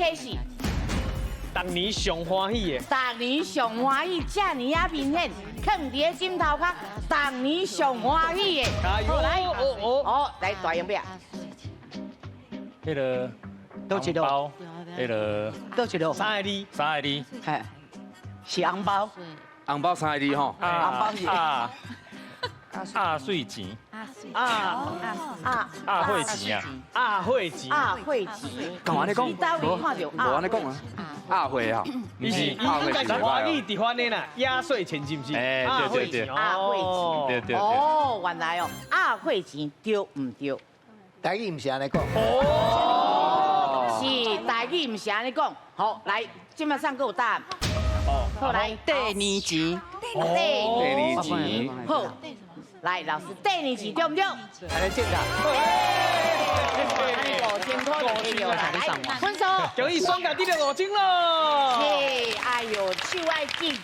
提示。逐年上歡喜的，逐年上歡喜，遮爾仔明顯，囥佇咧枕頭跤，逐年上歡喜的。好來，哦哦，好來大英餅。彼个佗一路紅包，彼个佗一路？三个字，三個字，嘿，是紅包，紅包三個字吼，紅包是壓壓歲錢，啊啊壓歲錢啊，壓歲錢，壓歲錢。幹嘛按呢講你佗位看著無按呢講啊，壓歲啊，伊是伊應該是華語直翻的啦，壓歲錢是毋是？哎對對對壓歲錢。對對對。哦，原來哦，壓歲錢對毋對？台語毋是按呢講。哦，是台語毋是按呢講。好，來，這馬上閣有答案。哦，好來，綴年錢，綴綴年錢，好，來老師，綴年錢對毋對？按呢正啦。按呢5000塊就對啦。來，分數。恭喜雙甲得著5000咯。嘿，哎喲，手愛記啦。